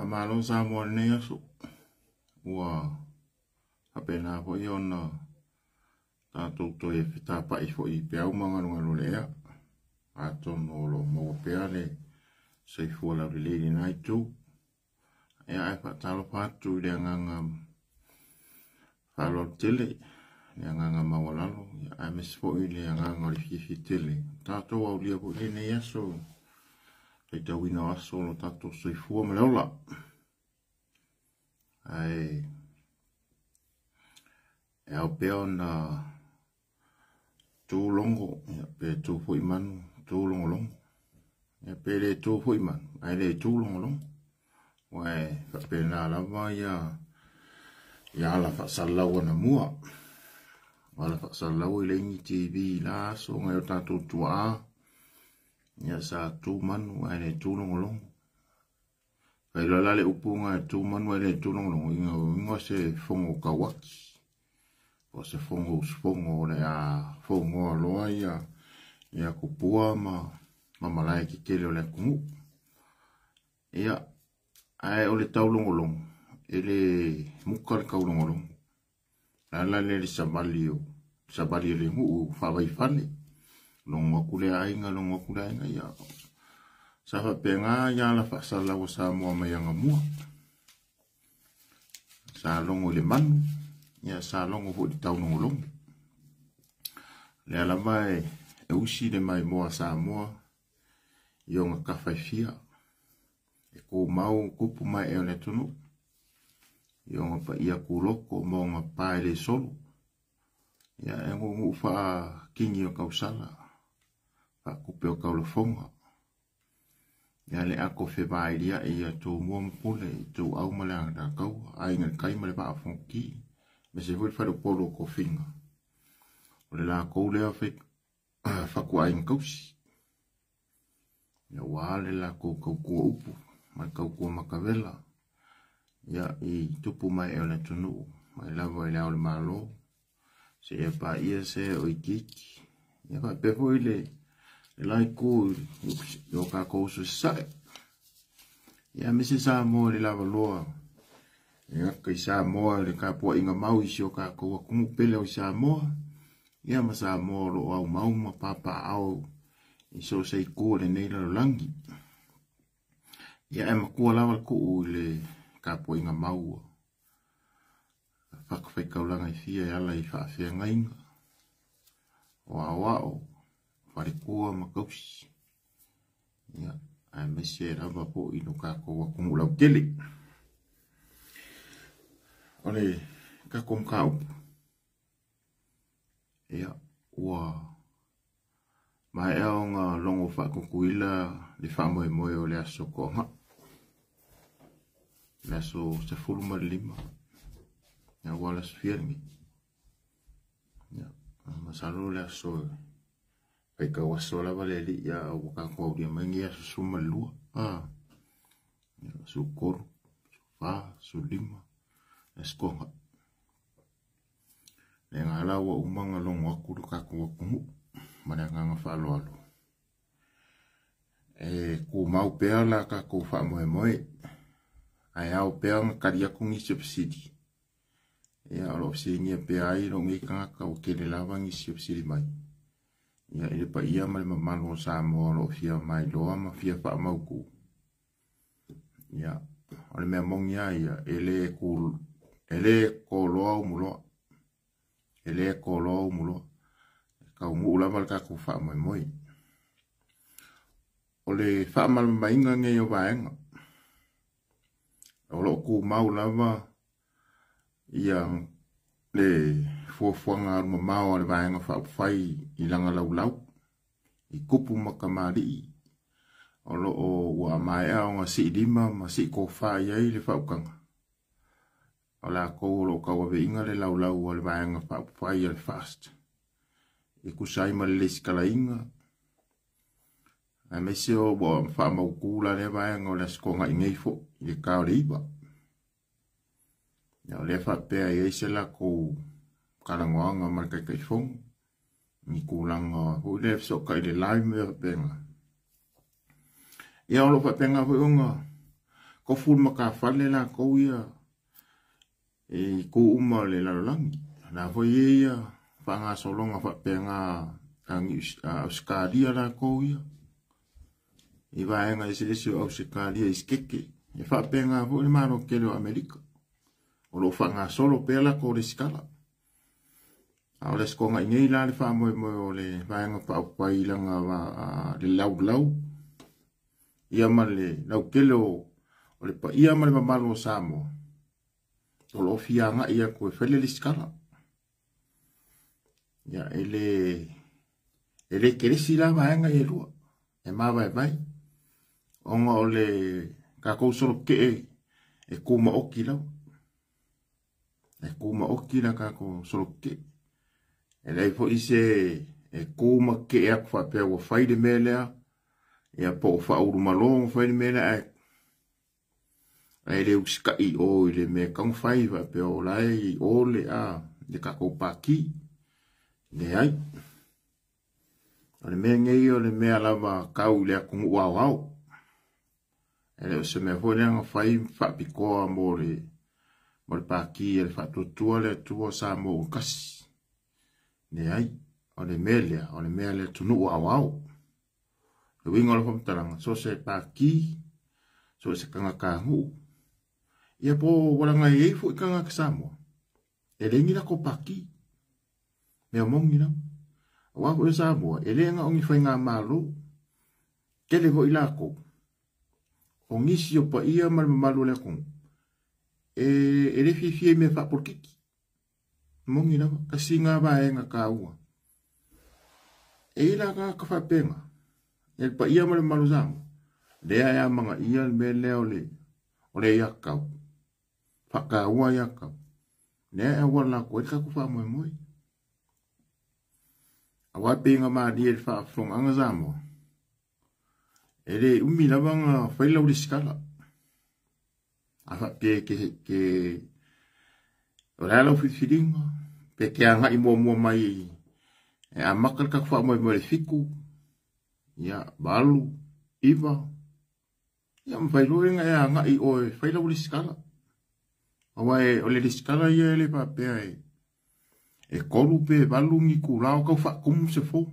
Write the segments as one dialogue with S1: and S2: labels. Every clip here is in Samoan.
S1: Faamalo Samoa i lenei aso. Ua faapena foi ona tatou toe fetapai foi i peau ma galugalu o le ea. Atonu o lo o maua pea le soifua laulelei i lena itu. Ia, ae faatalofa atu i le agaga faaaloalo tele, le agaga maualalo, ia, aemaise foi le agaga o le fiafia tele. Tatou aulia foi lenei aso, faitauina o aso o lo tatou soifua ma le ola. Ae e ao pea ona tu logo, ia, pe tu foi manu, tu logologo. Ia, pe le tu foi manu, ae le tu logologo. Ua e faapena lava ia ia ala faasalalau anamua. O ala faasalalau e leai ni TV i la aso nai o tatou tuaa. Ia sa tu manu ae le tu logologo. Failoa la le upu na tu manu ae le tu logologo, ina uiga se fono tauaki. O se fono usufono o le a fonoa loa ia ia tupua ma malae tetele o le atunuu. Ia, ae o le taulogologo, e le muka le taulogologo. Le ala lea le savali o savali o le nuu faavaifale. Logo atu le aiga, logo atu le aiga, ia. Sa faapena ia ala faasalalau a Samoa mai anamua. Sa logo i le manu, ia sa logo foi i le taulogologo. Lea lava e usi le maimoa a Samoa i ona tafa e fia. E tumau tupu ma ee o le atunuu i ona paia kūloko ma ona pae le solo. Ia, e nuunuu faakini o tausala, faakupe o taulafoga. Ia le ato fevailia'i ia Tumua ma Pule, Ituau ma le Alataua, Aiga i le Tai ma le Vaa o Fonoti, aemaise foi le faleupolu o Tofiga. O le latou lea fatuaiga tausi. Ia, ua le latou tautua upu ma le tautua matavela ia i tupu mae o le atunuu mai lava i le Ao o le Malo seia paia se o itiiti. Ia faapea foi le la itu i o tatou uso i Sasae. Ia aemaise Samoa i le lavaloa e gata i Samoa i le tapuaiga mau i si o tatou atunuu pele o i Samoa, ia ma Samoa o lo o aumau ma papaaao i so o se itu o lenei lalolagi. Ia ae matua lava le tuu i le tapuaiga mau a fatafaitaulaga e fia e ala i faafeagaiga, o aoao, faletua ma tausi. Ia, aemaise lava foi i lo tatou atunuu lautele. O le tatou mataupu, ia, ua maea ona logo faatutuila le faamoemoe o le aso Toonai, le aso 15, ia ua le aso fia lenei. Ia, masalo le aso faitau aso lava le alii a ua tatou aulia mai nei aso 12, ia, 13, 14, 15, aso Toonai. Le gala la ua uma ona logo atu le tatou atunuu ma le agaga faaaloalo. E tumau pea la tatou faamoemoe, ae ao pea ona tali atu nisi o fesili. Ia, o lo o fesiligia pea ai lou nei tagata, ua tele lava nisi o fesili mai. Ia, i le paia ma le mamalu o Samoa o lo o fia mailoa ma fia faamautu. Ia, o le mea moni lava ia, e le ku, e le koloa umuloa. E le koloa umuloa. E taunuu lava le tatou faamoemoe. O le faamalamalamaina nei o vaega, o lo o tumau lava ia le fuafuaga alumamao a le Vaega Faaupufai i lana laulau i tupu ma tamalii o lo o ua maea ona siilima ma siitofa i ai le faautaga o latou o lo o tauaveina le laulau a le Vaega Faaupufai a le FAST e tusa ai ma le lesitalaina aemaise o ua faamautu la lea vaega o le Aso Toonai nei foi i le ta o le 9. Ia, o lea faapea e i ai se latou talanoaga ma le Taitaifono ni tulaga foi lea fesootai i le live ma mea faapena. Ia, o lo o faapena foi ona Tofu le matafale latou ia i itu uma o le lalolagi. O la foi e i ai ia faagasologa faapena a Ausetalia latou ia i vaega eseese o Ausetalia i Sikeke. E faapena foi le Malo tele o Amerika o lo o faagasolo pea latou resitala. A o le Aso Toonai nei la le faamoemoe o le Vaega Faaupufai i lana le laulau ia ma le lautele o le paia ma le mamalu o Samoa o lo o fia agai atu e fai le resitala. Ia, e le kelesi la vaega ia e lua, e mavaevae, ona o le tatou solokee e tumaoti lava. E tumaoti la tatou solokee. E leai foi se e tu ma tetee atu faapea ua fai le mea lea, ia po o faaulumalo ona fai le mea lea, ae le usitai i o i le mea e tatau ona fai faapea o la e i o le tatou pati. Leai. O le mea nei o le mea lava tau i le atunuu aoao. E le o se mea foi lea na fai faapitoa mo le pati a le Faatuatua le Atua o Samoa ua tasi. Leai, o le mea lea, o le mea a le atunuu aoao. Le uiga o le faamatalaga, so o se pati, so o se tagatanuu, ia po ua laga e i ai foi tagata Samoa, e leai ni latou pati. Mea moni lava. Aua foi o Samoa, e le na o ni faigamalo, tele foi latou, o nisi o paia ma le mamalu o le atunuu, e le fiafia i mea faapolokiki. Moni lava, tasi lena vaega taua. E i ai la tagata faapena, e le paia ma le mamalu o Samoa, lea e amanaia le mea lea o le aiatatau, faataua aiatatau, lea e auala atu ai le tatou faamoemoe. Aua pei ona malie i le faafofogaaga Samoa, e le umi lava ona fai lau resitala. A faapea ke o le a lau filifiliga, pe ke agai muamua mai e amata le tatou faamoemoe i le 7, ia 8, 9, ia mafai loa ona e agai oe fai lau resitala. Aua o le resitala ia e le faapea e 3 pe 8 ni itula o tau faatumu se form.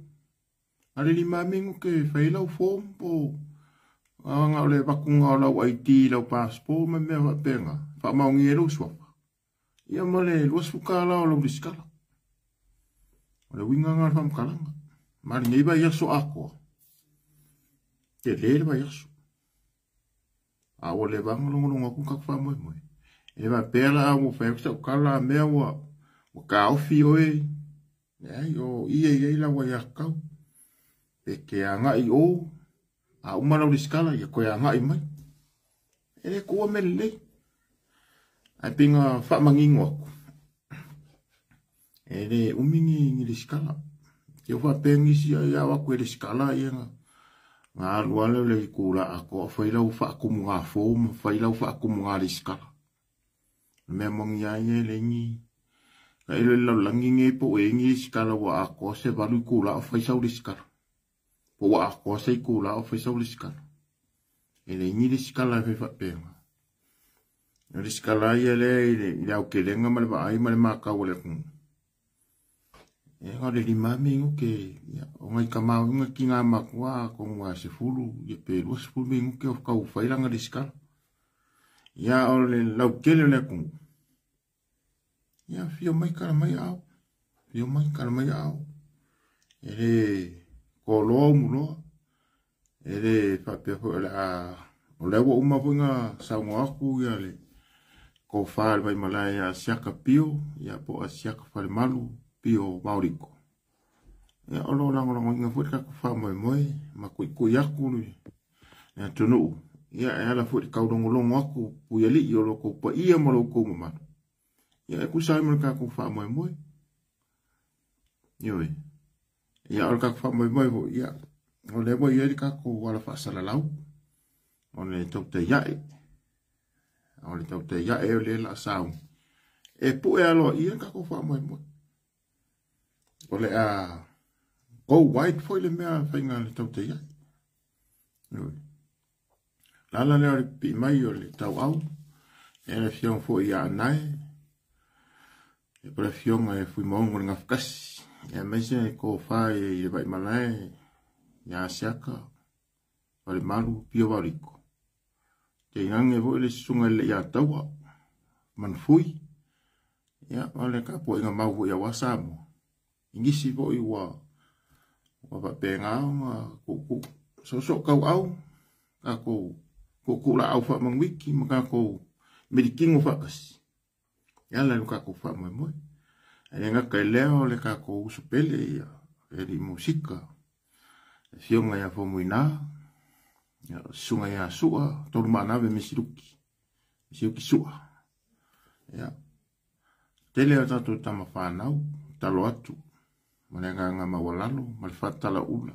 S1: A le 5 minute fai lau form po o le vatuga o lau ID, lau passport ma mea faapena, faamaonia e lou suafa. Ia ma le $20 o lau resitala. O le uiga lena o le faamatalaga. Ma lenei vaiaso atoa, tele le vaiaso. A ua leva ona logologo atu tatou faamoemoe. E le faapea la ua fai atu sau tala mea ua taofi oe. Leai, o i e i ai lau aiatatau. Pe ke agai o, a uma lau resitala, ia toe agai mai. E le tuua mea lelei. Ae pei ona faamanino atu, e le umi ni resitala. Te o faapea nisi ai au atu e resitala ia na alu ale o le itula atoa, fai lau faatumu ngā form, fai lau faatumu ngā resitala. Le mea moni ai e le ni, ka ilo le lalolagi nei po o e ni resitala ua atoa se 8 itula o fai sau resitala. Po ua atoa se itula o fai sau resitala. E le ni resitala e fai faapea. O resitala ia lea i le aukelega ma le vaai ma le makau o le atunuu. E ngā le 5 minute, ia, o ngai kamau inga ki ngā makua, ko ngā 10, ia pe 20 minute o kau whai langa resitala. Ia o le lautele o le atunuu. Ia fia mai kala mai au. Fia mai kala mai au. E le koloa umuloa. E le faapea foi o le a, o le ua uma foi ngā saunga aku ia le kofa le vai malae a Siaka Pio, ia po a Siaka Falemalu Pio Mauriko. Ia o lo langolongo inga foi tatou faamoemoe ma kuikui aku le atunuu. Ia e ala foi le kaulogologo aku puialii o lo kou paia ma lo kou mamalu. Ia e kusa ai ma le tatou faamoemoe. Ioe. Ia o le tatou faamoemoe foi, ia o lea ua i ai le tatou ala faasalalau. O le tautai ae. O le tautai ae o le la sauni. E pue aloa ia le tatou faamoemoe. O le a go wide foi le mea whainga le tautai ae. Ioe. Le ala lea o le pipii mai o le tauau, ia le afioga foi ia Anae, ia po le afioga ia Fuimaono o le Gafatasi, ia aemaise le tofa i le Vaimalae ia Asiata, Falemalu, Pio Vaoliko. Tainane foi le susuga i le Leiataua, Manufui, ia ma le tapuaiga mau foi aua Samoa. I nisi foi ua faapena ona tuutuu soosoo tauau, tatou tuutuu laau faamanuiti ma tatou melikino faatasi e ala i lo tatou faamoemoe. Ae le gata i lea o le tatou uso pele ia le alii musika, le afioga ia Faumuina, ia susuga ia Sua, Tolumaanave Mesiluki, Mesiluki Sua. Ia, tele a tatou tama fanau, talo atu ma le agaga maualalo ma le faatalaula,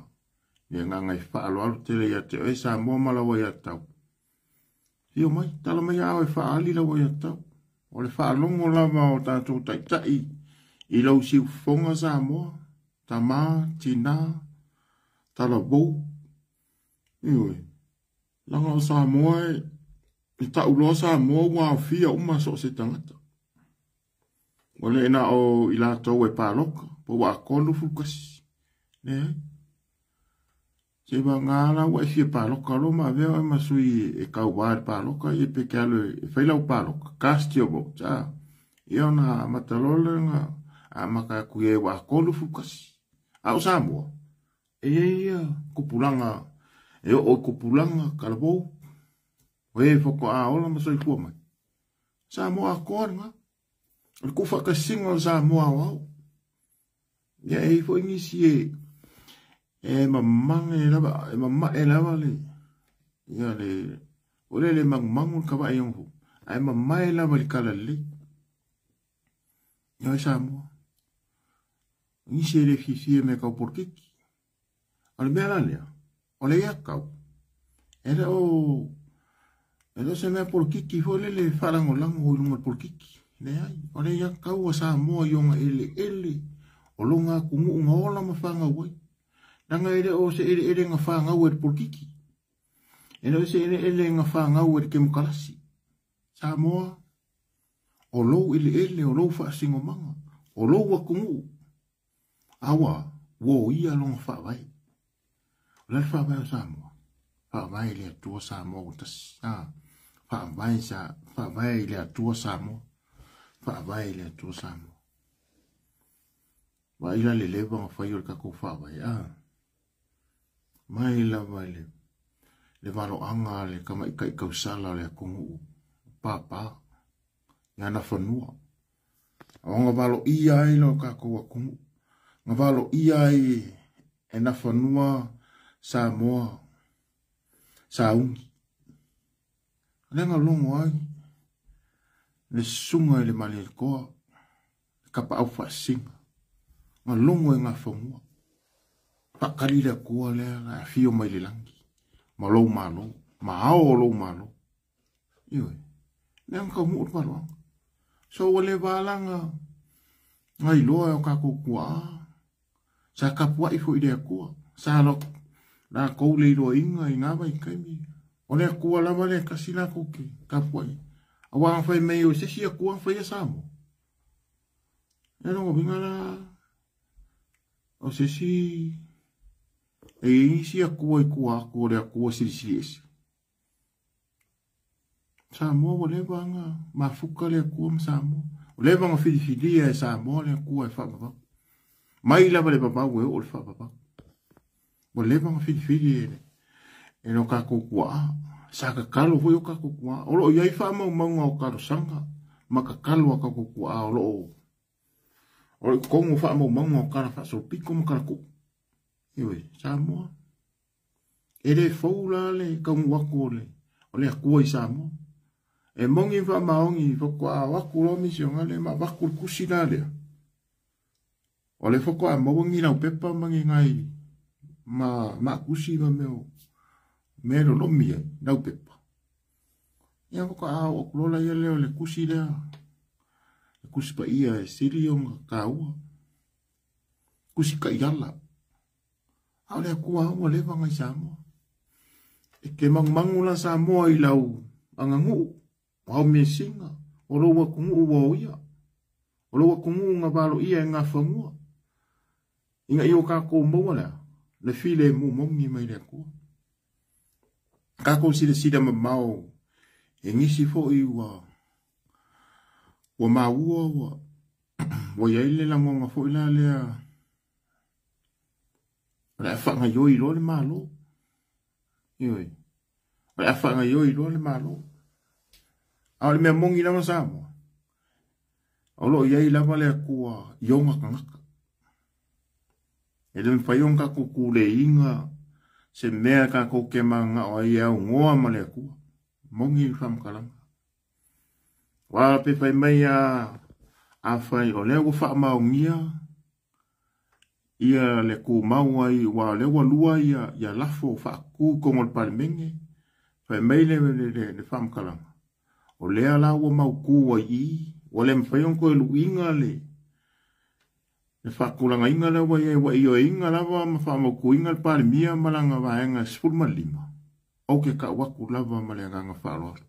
S1: le agaga e faaaloalo tele ia te oe Samoa ma lau aiatatau. Afio mai, tala mai ao e faaali lau aiatatau. O le faalogo lava o tatou taitai i lau siufofoga Samoa, tama, tina, talavou. Ioe, leaga o Samoa e tau loa Samoa ua aofia uma so o se tagata. Ua le na o i latou e paloka, po ua atoa 21. Leai. Se vagā la ua e fia paloka loa ma avea oe ma sui e tauva i le paloka, ia pe te alu e fai lau paloka, cast your vote, a. Ia ona amata loa lea ona amata atu i ai ua atoa 21. A o Samoa, e i ai ia tupulaga, e oo i tupulaga, talavou, o e faatoa ola ma soifua mai. Samoa atoa lena. O le tuufaatasiga o Samoa aoao. Ia e i ai foi nisi e mamage lava, e mamae lava le, ia le, o le le magumagu le kavaai ona fou, ae mamae lava i le tala lelei. Ia oe Samoa, nisi e le fiafia i mea tau polokiki. O le mea la lea, o le aiatatau, e le o se mea polokiki foi lele e faalagolago i luga o le polokiki. Leai, o le aiatatau a Samoa i ona eleele, o lona atunuu na ola ma fanau ai. Leaga e le o se eleele na fanau e le polokiki. E le o se eleele na fanau e le kemokarasi. Samoa, o lou eleele, o lou faasinomaga, o lou atunuu. Aua, ua o ia lona faavae. O le a le faavae o Samoa? Faavae i le Atua Samoa ua tasi. Faavae, sa, faavae i le Atua Samoa. Faavae i le Atua Samoa. Vaai la le leva na fai o le tatou faavae. Mai lava i le valoaga a le tamaitai tausala o le atunuu, papa, i ana fanua. O na valoia ai lo tatou atunuu. Na valoia ai e na fanua Samoa sauni. Lea na logo ai le susuga i le Malielegaoa, le kapaau faasisiga. Na logo e ngā fanua. Faakali le Atua lea la afio mai le lagi, ma lou malo, ma ao o lou malo. Ioe, lea na taunuu le valoaga. So ua le valaga ngai loa e o tatou tuaa. Sa tapuai foi i le Atua. Sa latou le iloaina i ngā vaitaimi. O le Atua lava le kasi latou te tapuai. Aua na fai mai o se isi Atua na faia Samoa. E lona uiga la, o se isi, e i ai nisi Atua i tua atu o le Atua silisili ese. Samoa ua leva ona mafuta le Atua ma Samoa. Ua leva ona filifilia e Samoa le Atua e faavavau. Mai lava le vavau e oo le faavavau. Ua leva ona filifili e lo tatou tuaa. Sa tatalo foi o tatou tuaa. O loo i ai faamaumauga o talosaga ma tatalo a tatou tuaa o loo o i totonu o faamaumauga o tala faasolopito ma tala tuu. Ioe, Samoa. E le fou la le taunuu atu o le Atua i Samoa. E moni faamaoni faatoa o atu loa misionale ma avatu le tusi la lea. O le faatoa maua ni laupepa ma ni nai ma maakusi ma mea o mea lolomi ai laupepa. Ia faatoa o atu loa la ia lea o le tusi lea. Le tusi paia e sili ona taua. Tusi taiala. A o le Atua ua leva ngai Samoa. E te magumagu la Samoa i lau aganuu, o au measina, o lou atunuu ua oia, o lou atunuu na valoia e gafanua, ina ia o tatou maua le a? Le filemu moni mai le Atua. Tatou silasila mamao e nisi foi ua maua ua i ai le lagona foi la lea o le a faagaioi loa le Malo. Ioe. O le a faagaioi loa le Malo. A o le mea moni lava Samoa, o loo i ai lava le Atua i ona tagata. E le mafai ona tatou tuleiga se mea tatou te mananao ai e aunoa ma le Atua. Moni le faamatalaga. Ua pe fai mai afai o lea ua faamaonia ia le tumau ai, ua lea ua lua ia lafo faatutu i totonu o le Palemene, fai mai le faamatalaga, o lea la ua mautu ai i, ua le mafai ona toe luiga le faatulagaina lea ua i ai, ua ioeina lava ma faamautuina le Palemia ma lana vaega 15. Ou te tau atu lava ma le agaga faaaloalo.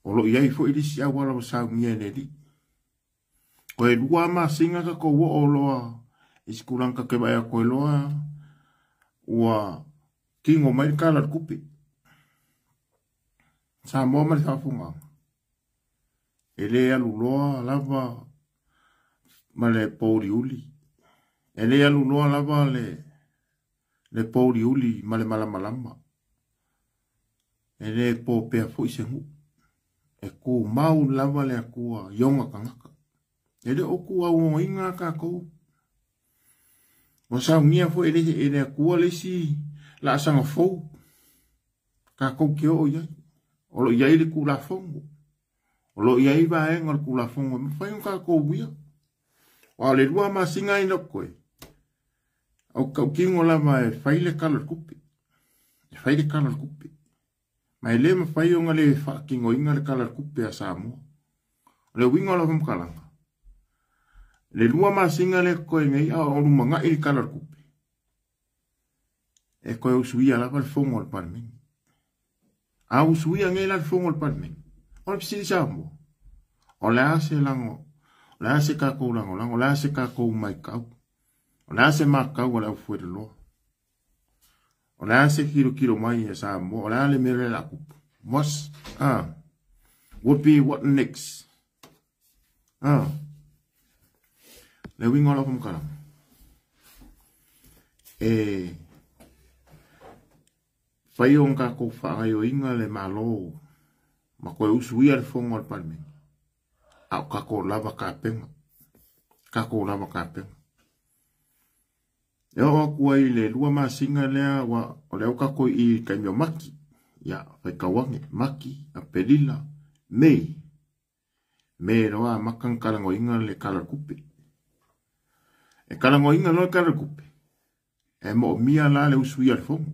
S1: O loo i ai foi le isi auala ua saunia e le Alii. O e lua masina tatou oo loa i se tulaga tatou te vaai atu ai loa ua tino mai le tala o le tupe. Samoa ma le faafofogaaga, e le alu loa lava ma le pouliuli, e le alu loa lava le pouliuli ma le malamalama, e le popea foi se nuu, e tumau lava le Atua i ona tagata. E le o tuauoina tatou. Ua saunia foi e le Atua le isi laasaga fou tatou te oo i ai. O loo i ai le Tulafono, o loo i ai vaega o le Tulafono e mafai ona tatou uia. Aua o le 2 masina ai lou koe, o tautino lava e fai le tala o le tupe. E fai le tala o le tupe. Ma e le mafai ona le faatinoina le tala o le tupe a Samoa. O le uiga o lau faamatalaga, le 2 masina lea totoe nei a o lumanai le tala o le tupe, e toe usuia lava le fono o le Palemene. A usuia nei la le fono o le Palemene, o le fesili Samoa, o le a se lago, o le a se tatou lagolago, o le a se tatou maitau, o le a se matau a le aufueloloa, o le a se kilokilo mai e Samoa, o le a le mea lea o le a tupu. What's, would be what next? Le uiga o lau faamatalaga, e fai ona tatou faagaioiga le Malo ma toe usuia le fono a le Palemene, a o tatou lava tapena, tatou lava tapena. E oo atu ai le 2 masina lea ua o lea ua tatou i taimi o Mati, ia faitau ane, Mati, Aperila, Mei. Me loa amata ona talagoina le tala o le tupe. E talagoina loa le tala o le tupe, e moomia la le usuia o le fono.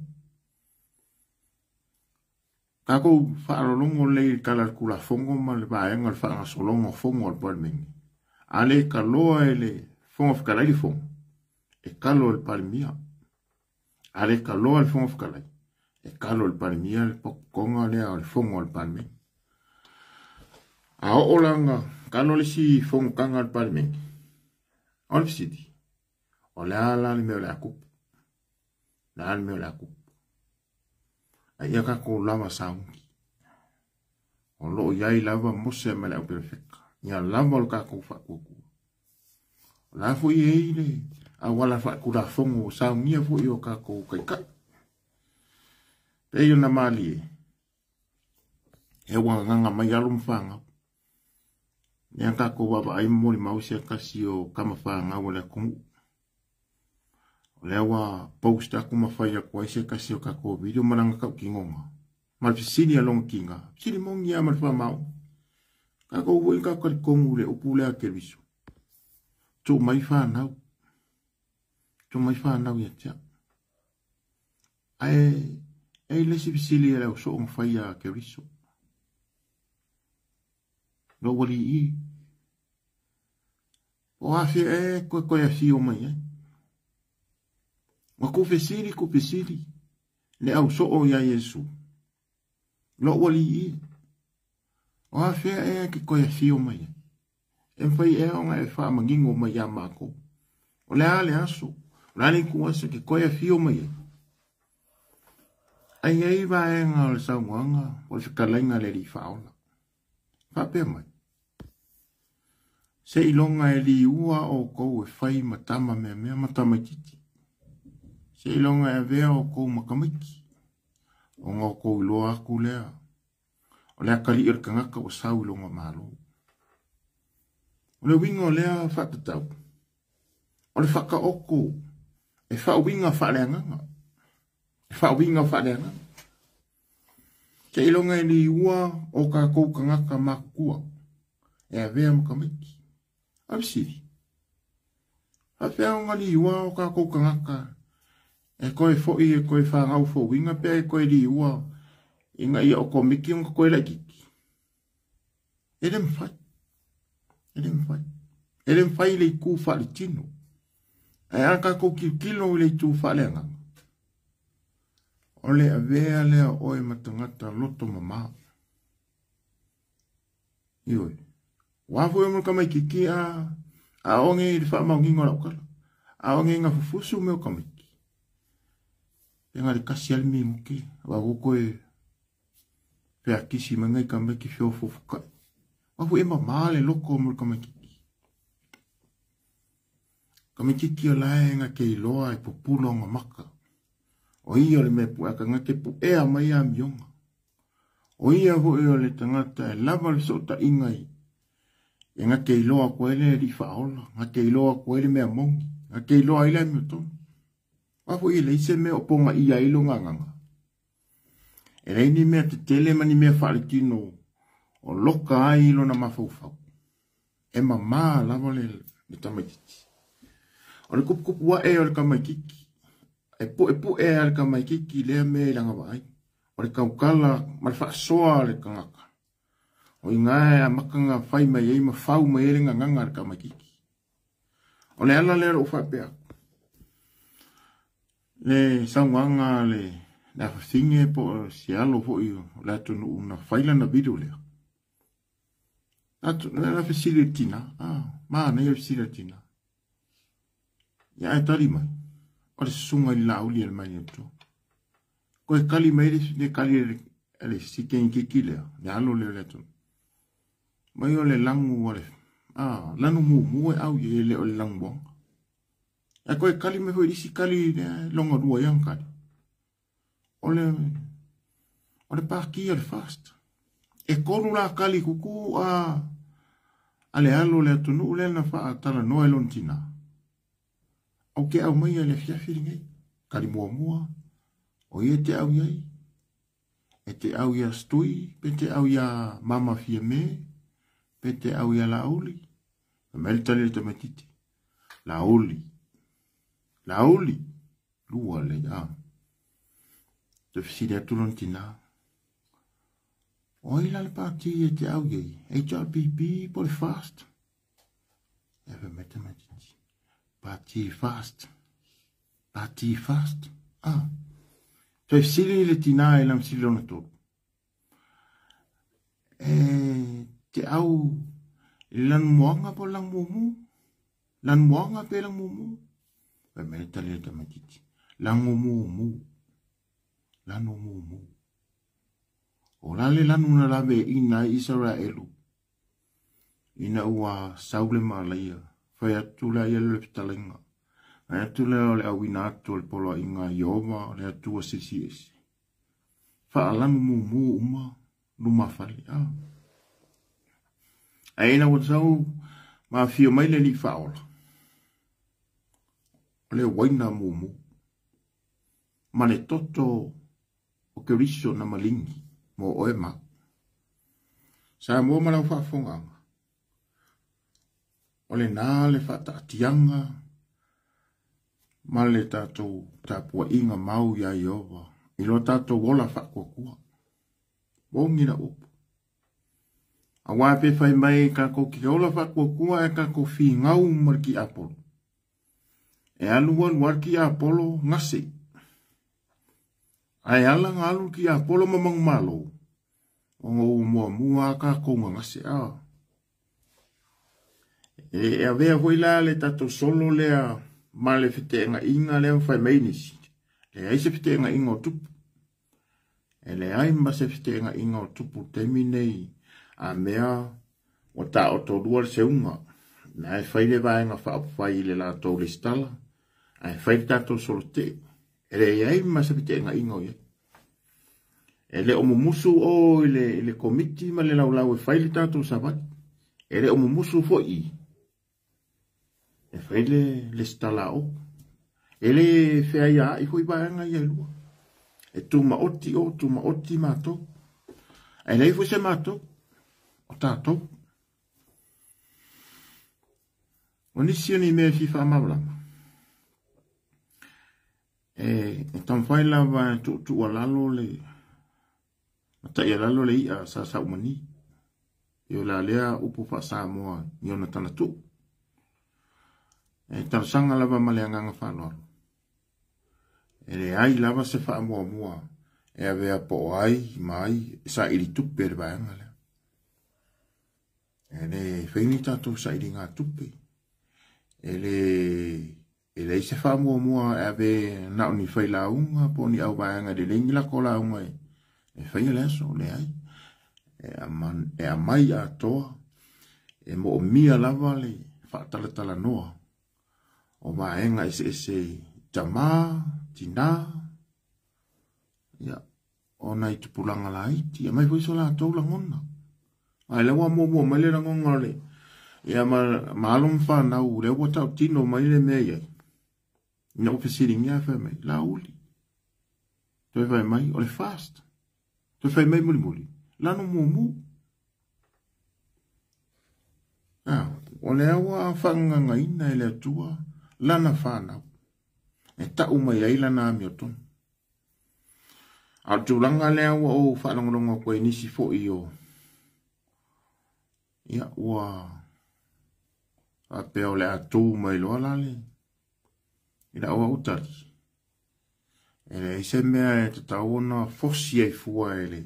S1: Tatou faalologo lelei i le tala o le Tulafono ma le vaega o le faagasologa o fono a le Palemene. A le taloa e le Fofoga Fetalai le fono, e talo e le Palemia. A le taloa e le Fofoga Fetalai, e talo e le Palemia le potopotoga lea o le fono a le Palemene. A oo la talo le isi fonotaga a le Palemene, o le fesili, o le a la le mea o le a tupu? O le a le mea o le a tupu? A ia tatou lava sauni. O loo i ai lava Mose ma le auperefeka. Ia lava o le tatou faatuatua. O la foi e i le auala faatulafono o saunia foi o tatou taitai. Pei ona malie, e ua gagaga mai alo ma fanau. Lea tatou vaavaai ma molimau se tasi o tama fanau o le atunuu. O lea ua post atu ma fai atu ai se tasi o tatou video ma lana tautinoga. Ma le fesili a lona tiga, fesili moni lava ma le faamao. Tatou foi tatou talitonu le upu lea a Keriso. Tuu mai fanau. Tuu mai fanau ia te au. Ae e le isi fesili a le ausoo na fai a Keriso. Lou alii, o afea e koe koe afio mai ai. Ua ku fesili, ku fesili. Le au soo ia Iesu. Lou alii e. O afea ea e te toe afio mai ai? E mafai ea ona e faamanino mai ia matou? O le a le aso? O le a le ituaso e te toe afio mai ai? Ae i ai vaega o le saunoaga po o le fetalaiga a le Alii Faaola. Faapea mai, Seiloga e liua outou e fai ma tama meamea ma tamaitiiti. Seiloga e avea outou ma tamaiti, ona outou iloa atu lea o le atalii o le tagata ua sau i lona Malo. O le uiga o lea faatatau, o le faataoto e faauiga faaleagaga. E faauiga faaleagaga. Seiloga e liua o tatou tagata matutua e avea ma tamaiti. A o le fesili, faapefea ona liua o tatou tagata e toe foi e toe fanau fouina pe e toe liua ina ia otomeki ona toe laitiiti? E le mafai. E le mafai. E le mafai i le itu faaletino. Ae a tatou tilotilo i le itu faaleagaga, o le avea lea o oe ma tagata loto mama. Ioe. Ua foi o mo tamaitiiti a a oge i le faamaoniga o lau tala. A oge na fufusu mea o tamaiti. Pe na le kasi lava le minute, aua ua toe feakisi mai nai tamaiti feofofokai. Aua foi e mama le loto mo le tamaitiiti. Tamaitiiti o la e na te iloa e pupula ona maka. O ia o le mea puea tagata e puea mai amioga. O ia foi o le tagata e lava le fesootaiga i e na te iloa atu ai le Alii Faaola, na te iloa atu ai le mea moni, na te iloa ai le amiotonu. Aua foi e leai se mea o pogaia ai lona agaga. E leai ni mea tetele ma ni mea faaletino o loka ai lona mafaufau. E mama lava le, le tamaitiiti. O le kupukupu ae o le tamaitiiti, e puepue a le tamaitiiti lea mea i lana vaai. O le tautala ma le faasoa a le tagata. O i ina e amata ona fai mai ai ma fau mai ai le gagana a le tamaitiiti. O le ala lea o lou faapea atu, le saunoaga a le afafine po o se alo foi o le atunuu na fai lana video lea. Atu, na fesili i le tina, ah, manaia le fesili a le tina. Ia ae tali mai, o le susuga i le Laauli a le Malietoa. Koe kali mai le kali a le sikenikiki lea, le alo lea o le atunuu. Mai o le lanu a le, ah, lanu mumu e au i le o le lanumoana. Ae koe kali mai foi i le isi kali lea, longa lua ia kali. O le, o le pāki o le fast. E kolu la kali kuku a, a le alo o le atunuu lea na faatalanoa e lona tina. Ou te aumaia i le afiafi lenei, kali muamua, o ia e te au i ai, e te au iā Stui, pe te au iā Mama Fiame, pe te au iā Laauli. Fai mai le tali a le tamaitiiti, Laauli, Laauli, lua lei, a. Toe fesili atu lona tina, O ai la le pāti e te au i ai, HRPP po o le FAST? E fai mai tamaitiiti, Pāti FAST, Pāti FAST, ah. Toe fesili le tina i lana fesili lona tolu. E te au i le lanumoana po o le lanumumu? Lanumoana pe lanumumu? Fai mai le tali a le tamaitiiti, Lanumumu, Lanumumu. O la le lanu na laveaiina ai Isaraelu ina ua sau le malaia, fai atu lea ia le fetalaiga, fai atu lea o le auina atu o le poloaiga a Ieova o le Atua Silisili Ese. Faalanu mumu uma lumafale. Ah. Ae ina ua sau ma afio mai le Alii Faaola, o le uaina mumu ma le toto o Keriso na maligi mo oe ma au. Samoa ma lau faafofogaaga, o lena le faataatiaga ma le tatou tapuaiga mau iā Ieova i lo tatou ola faatuatua. Moni lau upu. Aua pe fai mai tatou te ola faatuatua ae tatou finau ma le tiapolo. E alu alu lava le tiapolo gase. Ae ala ona alu le tiapolo ma manumalo, ona ua muamua lava tatou gagase. E avea foi la le tatou solo lea ma le feteenaiga lea ma fai mai nisi. Leai se feteenaiga o tupu. E leai ma se feteenaiga o tupu i le taimi nei a mea ua taotolua le seuga. Na e fai le vaega faaupufai i le latou lesitala, ae fai le tatou solo tee. E leai ma se feteenaiga o i ai. E le o mumusu o i le komiti ma le laulau e fai le tatou savali. E le o mumusu foi i e fai le lesitala o. E le feaiaai foi vaega ia e lua. E tumaoti o, tumaoti matou. Ae leai foi se matou, o tatou. O nisi o ni mea e fia faamalamalama. E taumafai lava e tuutuualalo le mataialalo le i'a sa saumani. E o la lea upu faa-Samoa i ona talatuu. E talosaga lava ma le agaga faaaloalo. E leai lava se faamuamua e avea po o ai ma ai e saili tupe le vaega lea. E le fai ni tatou sailiga tupe. E leai se faamuamua e ave na o ni failauga po o ni auvaega e lelei ni lako lauga e faia le aso, leai. E aumai atoa, e moomia lava le faatalatalanoa o vaega eseese tama, tina, ia, o nai tupulaga laiti, aumai foi so latou lagona. Ae lea ua muamua mai le lagona o le, ia ma alo ma fanau, lea ua tautino mai le mea i ai. Ina ua fesiligia fai mai, Laauli. Toe fai mai, o le fast. Toe fai mai mulimuli, lanu mumu. O lea ua faagagaina e le Atua lana fanau. E tau mai ai lana amiotonu. A o le tulaga lea ua ou faalogologo atu ai nisi foi o, ia, ua faapea o le a tu mai loa la le i lau au tali. E leai se mea e tatau ona fosi ai fua e le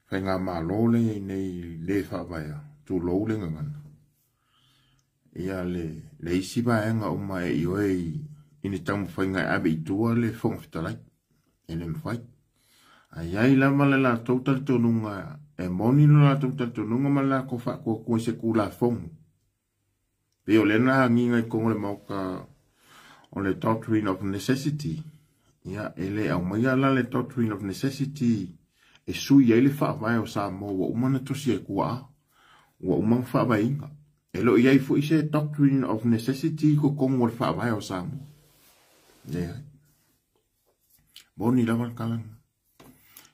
S1: faigamalo le i nei le faavaea, tulou le gagana. Ia le isi vaega uma e ioe i ni taumafaiga e ave i tua le Fofoga Fetalai. E le mafai. Ae ai lava le latou talitonuga, e moni lo latou talitonuga ma le latou faatuatua i se Tulafono. Pei o lea na agiga i totonu o le Maota o le Doctrine of Necessity. Ia, e le aumaia la le Doctrine of Necessity e sui ai le faavae o Samoa ua uma ona tosi ai tuaa, ua uma ona faavaeina. E le o i ai foi se Doctrine of Necessity i totonu o le faavae o Samoa. Leai. Moni lava le tala lena.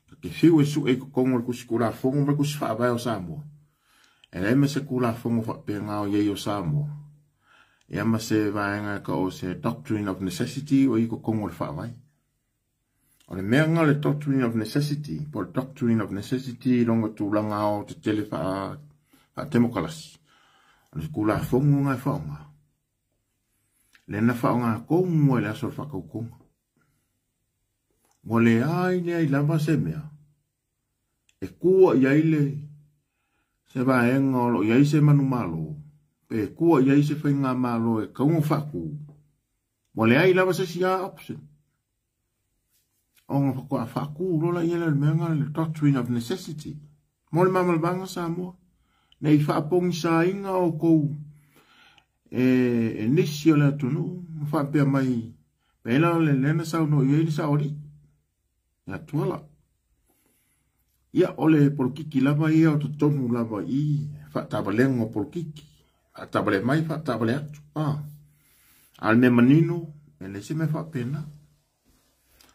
S1: Ta te fiu e sue i totonu o le tusi Tulafono ma le tusi faavae o Samoa. E leai ma se Tulafono faapena o i ai o Samoa. Ia ma se vaega e tau o se Doctrine of Necessity o i totonu o le faavae. O le mea lena o le Doctrine of Necessity, po o le Doctrine of Necessity i lona tulaga aoaotetele faatemokalasi. O le Tulafono lena e faaaoga. Lea na faaaoga tonu ai le aso o le faatautoga. Ua leai leai lava se mea e tua i ai le se vaega o lo o i ai se manumalo, pe tua i ai se faigamalo e tatau ona faatu. Ua leai lava se isi option. Ona faatoa faatu loa la i ai le mea lena, le Doctrine of Necessity. Mo le malamalamaga Samoa, nei faapogisaina outou e nisi o le atunuu ma faapea mai, pei la o le lea na saunoa i ai le saoalii, ia Tuala. Ia, o le polokiki lava ia o totonu lava i faatavalega o polokiki. Faatavale mai, faatavale atu. A o le mea manino, e leai se mea faapena.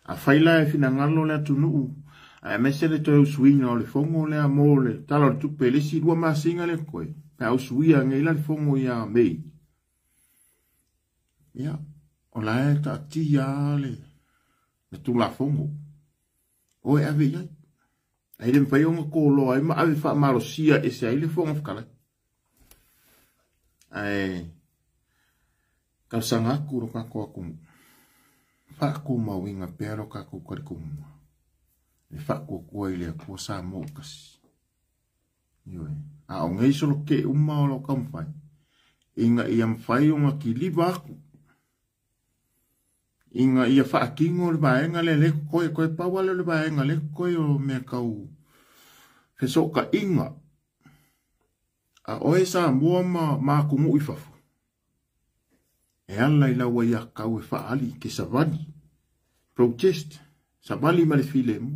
S1: A fai la e finagalo le atunuu, aemaise le toe usuina o le fono lea mo le Tala o le Tupe, le isi 2 masina lea totoe, pe a usuia nei la le fono ia Mei. Ia, o la e taatia le Tulafono o e ave i ai. Ae le mafai ona koloa ai ma ave faamalosia ese ai le Fofoga Fetalai. Ae talosaga atu lo tatou atunuu, faatumauina pea lo tatou talitonuga. Le faakuakua i le Atua Samoa ua tasi. Ioe. A o nei soloke uma o lo taumafai, ina ia mafai ona kiliva atu, ina ia faatino le vaega lea lea e totoe, toe pau lava lea o le vaega lea e totoe o mea tau fesootaiga. A oe Samoa ma atunuu i fafo, e ala i lau aiatatau e faaali i te savali, protest, savali ma le filemu.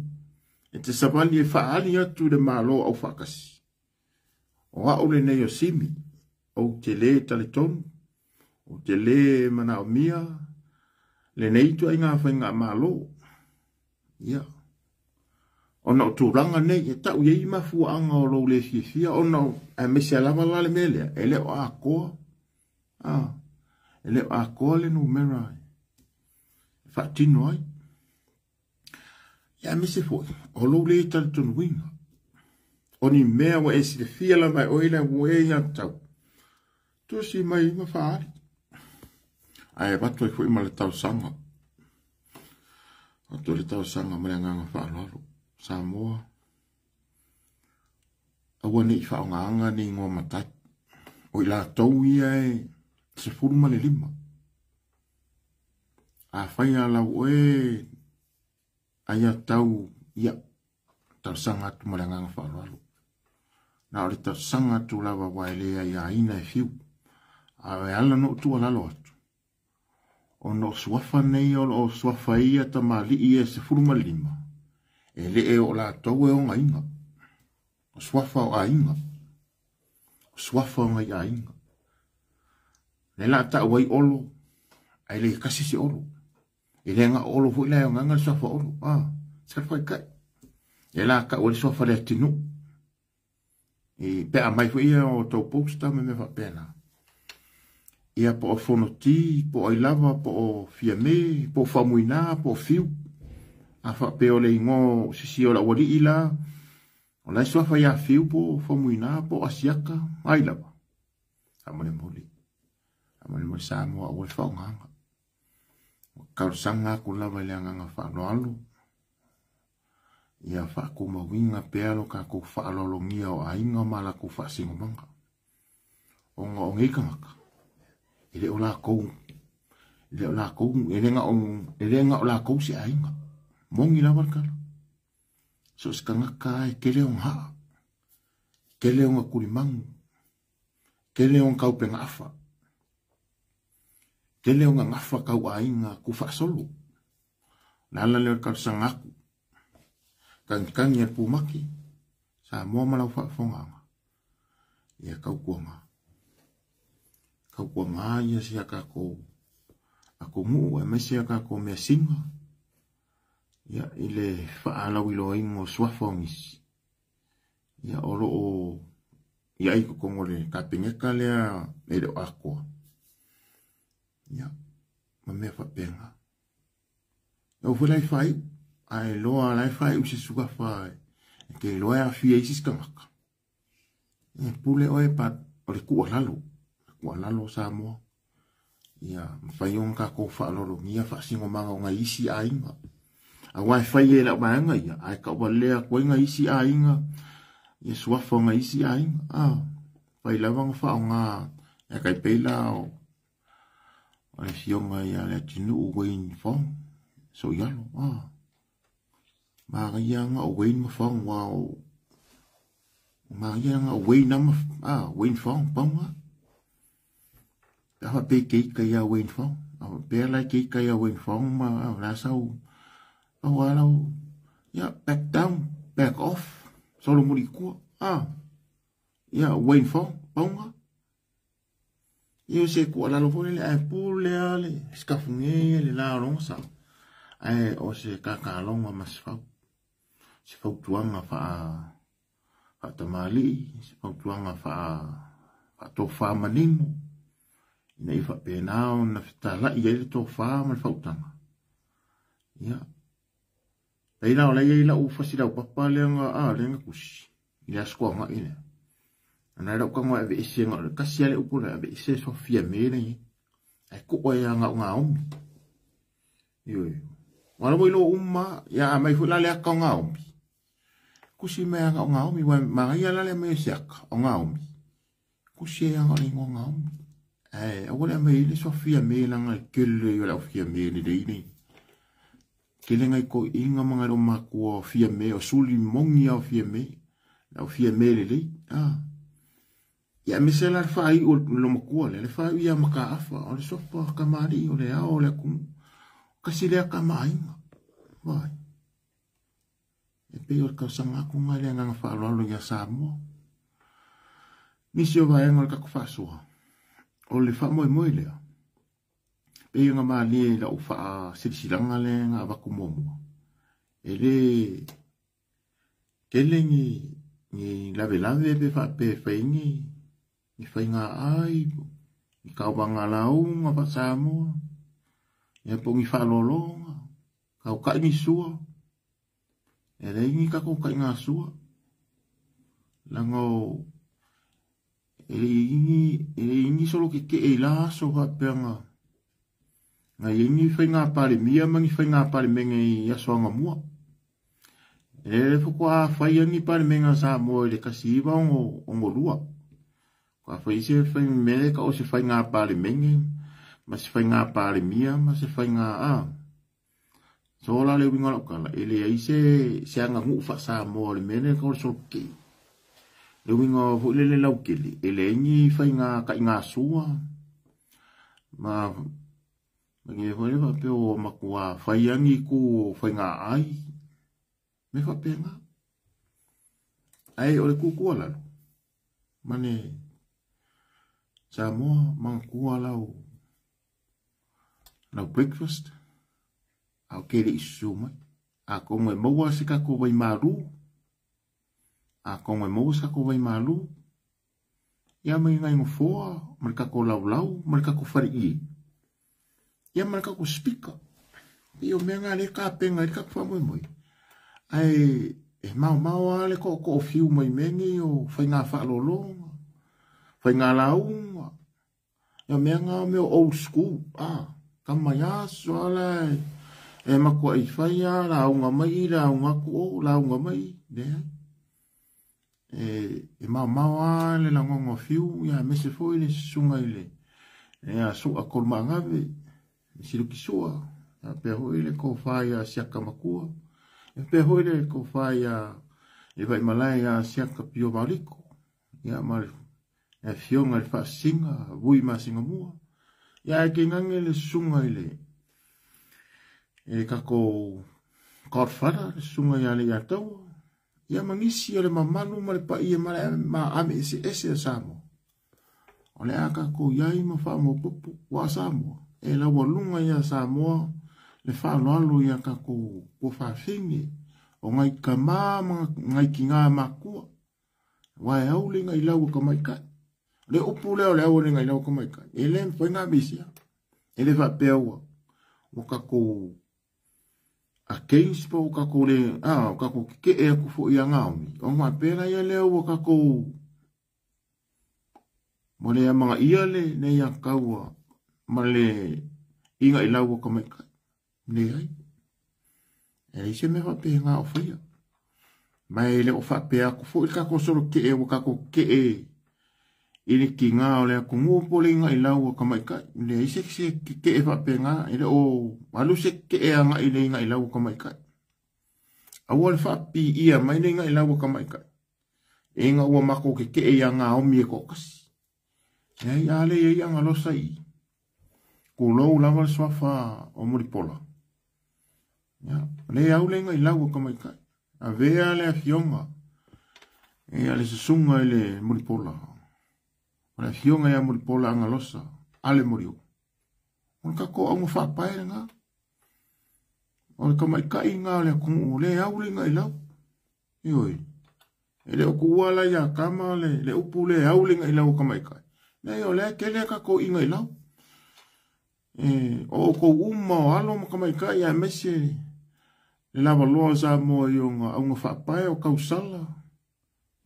S1: E te savali e faaali atu i le Malo aufaatasi. O au lenei o Simi, ou te lē talitonu, ou te lē manaomia lenei ituaiga faigamalo. Ia, ona o tulaga nei, e tau i ai mafuaaga o lou le fiafia, ona aemaise lava la le mea lea, e le o atoa, e le o atoa le numera e faatino ai. Ia, aemaise foi, o lou le talitonuina. O ni mea ua e silafia lava e oe le ua e ia tau, tusi mai ma faaali. Ae avatu ai foi ma le talosaga. Avatu le talosaga ma le agaga faaaloalo. Samoa, aua ne i faaaogaina ni igoa matai. O i latou ia e 15. Afai a lau oe aia tau, ia, talosaga atu ma le agaga faaaloalo. Na o le talosaga atu lava ua e le aiaina e fiu. A e ala ona ou tuualalo atu, ona o suafa nei o lo o suafa ia tamalii e 15, e le o latou e ogaina. O suafa o aiga. O suafa o ngai aiga. Le la tau ai olo, ai le kasi se olo. E le nga olo foi la e nganga le suafa olo. Se fai kai. E la tau ai le suafa le atinu. E pe a mai foi ia o tau posta me me faapena. Ia po o Fonoti, po o Ailava, po o Fiame, po o Famuina, po o Fiu. A faapea o le igoa o sisi o laualii la, o la e suafa ia Fiu po o Famuina, po o Asiata, Ailava. Faamolemole. Faamolemole Samoa aua le faaaogaina. O talosaga atu lava i le agaga faaaloalo. Ia faatumauina pea lo tatou faaaloalogia o aiga ma latou faasinomaga. Ona o nei tagata, e le o latou, e le o latou, e le na o latou se aiga. Moni lava le tala. So se tagata e tele ona haa, tele ona kulimanu, tele ona kaupega afa, tele ona gafa kau aiga ku faasolo. Le ala lea o le talosaga atu. Tagitagi a le pumaki, Samoa ma lau faafofogaaga. Ia tautuaga. Tautuaga ia si a tatou atunuu aemaise a tatou measina. Ia, i le faalauiloaina o suafa o nisi. Ia, o lo o i ai totonu o le kapeneta lea e le o atoa. Ia, ma mea faapena. E foi la i fai, ae loa la e fai u se suafa e te iloa e aafia ai se isi tagata. E pule oe pa o le tuualalo. Le tuualalo o Samoa. Ia, mafai ona tatou faaaloalogia faasinomaga o nai isi aiga. Aua e fai e lau vaega ia, ae tauvalea atu ai nai isi aiga, ia suafa o nai isi aiga. Fai lava ona faaaoga, e tai pei la o le afioga ia le atunuu Wayne Fong, Soialo. Manaia nga o Wayne ma Fong, wa o manaia nga o Wayne ama, Wayne Fong, paunga. Pe afa pe keika ia Wayne Fong. Pe ala keika ia Wayne Fong ma la sau. Au ala, ia, back down, back off, solo muri kua. Ia, Wayne Fong, paunga. Ia se ku ala lo le ai pule ale, skafunge le la ronga sa. Ai o se kakalonga ma se fau. Se fautuaga faatamali'i, se fautuaga faatofā manino, ina ia faapena ona fetala'i ai le tofā ma le fautaga. Ia, pei la o la e i ai lau fasi laupapa lea lea na tusi, i le aso toaga'i lea. Ona e lau tago e aveese na o le tasi lava le upu lea, aveese soa Fiame lea i ai. Ae to'a ia na o Gaomi. Ioe. Ua lava i lo uma, ia a mai foi la le ata o Gaomi. Kusi mai aga o Gaomi, wa magaia la le mai siaka o Gaomi. Kusi e aga o le ingoa Gaomi. Ae aua le aumai le soa Fiame leaga e tele o le au Fiame lelei nei. Tele ngai toeaiina ma ngai loo matua o Fiame o suli moni lava o Fiame. Le au Fiame lelei. Ah. Ia aemaise la le faaiu o le matua lea, le faaiu ia Mataafa, o le sofa kamali'i o le ao o le atunuu. Kasi lea tamaaiga. Vai. E pei o le tausaga atu lena i le agaga faaaloalo ia Samoa. Nisi o vaega o le tatou faasoa, o le faamoemoe lea, pei ona malie i lau faasilasilaga lea na avatu muamua, e le tele ni lavelave pe faapea e fai ai ni faiga ai, ni tauvaga lauga faa-Samoa, ia po o ni faaaloaloga, tautai ni sua, e leai ni tatou taigasua, leaga o e le i ni solo tetee i la aso faapea na i ai ni faiga Palemia ma ni faiga Palemene i aso anamua. E le faatoa faia ni Palemene a Samoa i le 1962. Faatoa fai se fai mea ka o se faiga Palemene ma se faiga Palemia ma se faiga a. So la le uiga o lau tala, e leai se aganuu faa-Samoa o le mea lea e tau o le solo tetee. Le uiga foi lele lautele, e leai ni faiga taigasua ma ni mea foi lea faapea ua matua fai lava ni itu o faiga aai, mea faapena. Ae o le tuutuualalo, ma le Samoa manatua lau breakfast, a o ke le i susu mai. Atonu e maua se tatou vaimalu, atonu e maua se tatou vaimalu, ia ma nai nofoa, ma le tatou laulau, ma le tatou faleie, ia ma le tatou speaker. Pei o mea na lea e tapena ai le tatou faamoemoe. Ae e maomao lava le tootoofiu mai mea nei o faiga faaaloaloga, faiga lauga, ia mea na o mea o old school, tama i aso lava la e matuai fai lava lauga mai i, lauga atu o, lauga mai i, leai. E maomao lava le lagona o fiu, ia aemaise foi le susuga i le Sua Tolumaagave, le Siluki Sua, faapea foi le tofa ia Siaka Matua, faapea foi le tofa ia le Vaimalae ia Siaka Pio Vaoliko, ia ma le afioga i le Faasisiga Vui Masingamua, ia ae tainane le susuga i le tatou Godfather, le susuga ia Leiataua, ia ma nisi o le mamalu ma le paia ma le maame eseese a Samoa. O le a tatou iai ma faamaopoopo ua Samoa. E laualuga ia Samoa le faaaloalo ia tatou tuafafine o ngai tama ma ngai tina makua. Aua e au le gailau o tamaitai. O le upu lea o le au o le gailau o tamaitai, e le mafai ona aveesea. E le faapea ua tatou against po o tatou le, o tatou tetee atu foi ia Gaomi. Ona faapea laia lea ua tatou ua le amanaia le aiataua ma le igailau o tamaitai. Leai. E leai se mea faapena o faia. Ma e le o faapea atu foi le tatou solo tetee ua tatou tetee i le tiga o le atunuu po o le igailau o tamaitai. Leai se tetee faapena, e le o alu se tetee agai i le igailau o tamaitai. Aua le faapiia mai le igailau o tamaitai. E ina ua matou tetee ia Gaomi e toatasi. Leai, a le i ai agalosa i i. Tulou lava le suafa o Mulipola. Ia, le au le igailau o tamaitai. Avea le afioga ia le susuga i le Mulipola. O le afioga ia Mulipola agalosa ale Molioo. O le tatou auga faapae lena. O le tamaitai lena o le atunuu, le au le igailau. Ioe. E le o tuua la ia Kama le upu le au le igailau o tamaitai. Leai, o lea e tele a tatou igailau. E, o outou uma o alo ma tamaitai aemaise le lavaloa o Samoa i ona auga faapae o tausala,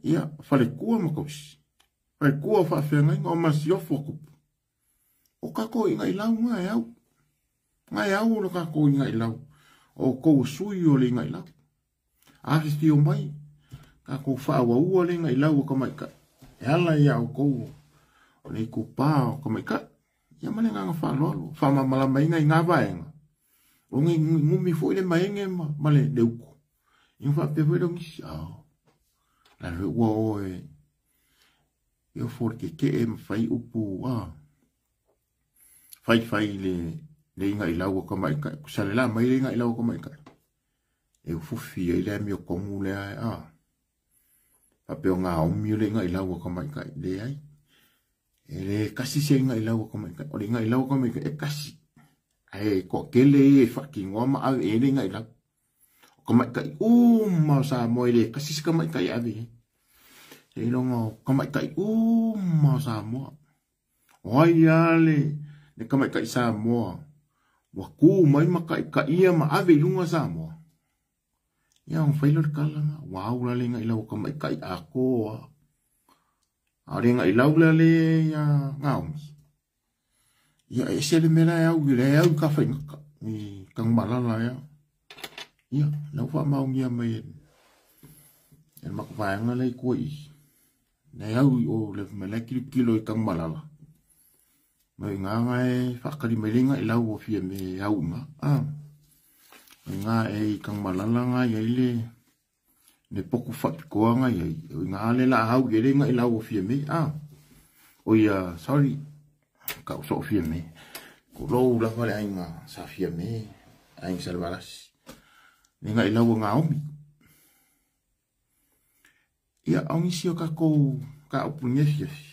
S1: ia, faletua ma tausi. Faletua o faafeagaiga o masiofo a tupu. O tatou igailau na e au. Na e au o le tatou igailau. O outou o sui o le igailau. Afifio mai. Tatou faaauaua le igailau o tamaitai e ala ia outou o le itupa o tamaitai. Ia ma le agaga faaaloalo, faamalamalamaina i na vaega, o nei numi foi le maege ma le utu. Ia faapea foi lea o nisi, la le ua o e e ofo le tetee ma fai upu faifai i le igailau o tamaitai. Kusa le la mai le igailau o tamaitai. E ufufi ai le amiotonu lea faapea o gaomi o le igailau o tamaitai. Leai. E le kasi se igailau o tamaitai. O le igailau o tamaitai e kasi. Ae toatele ia e faatinoa ma ave i ai le igailau. O tamaitai uma o Samoa e le kasi se tamaitai e ave i ai. Seiloga o tamaitai uma o Samoa. O ai lava le tamaitai Samoa ua tu mai ma taitaia ma ave i luga Samoa. Ia ona fai lea o le tala lena, ua au la le igailau o tamaitai atoa. A o le igailau la le ia gaomi, ia e ese le mea la e au, le au i Tafaigata, i Tanumalala ea. Ia, la ua faamaonia mai e le matou vaega lea i tua i i. Le au i o le mea la e tilotilo i Tanumalala. Ma i ngā e whaakari mai le igailau o fia me au i ngā. I ngā e i Tanumalala ngā i ai le poku whapikoa ngā i ai. I ngā le la au i le igailau o fia me. O ia, sorry, ka uso o fia me. Ko lou lava le aiga sa fia me, aiga Salevalasi. Le igailau o ngā omi. Ia, o nisi o kakou ka upu nge fiafi.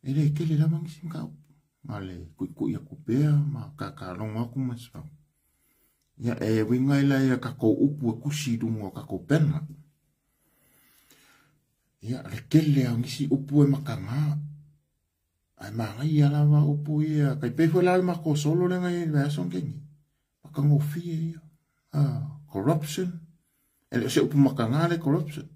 S1: E le tele lava nisi ka upu. Ma le kuikui aku pea, ma kakalongo aku ma sifau. Ia, e winga ila ia kakou upu e kusi lunga o kakou pena. Ia, le tele au nisi upu e makanga. Ai maangai ia lava upu ia. Kai pe fue la le mako solo le ngai le aso ngengi. Makangofie ia. Corruption. E le o se upu makanga le corruption.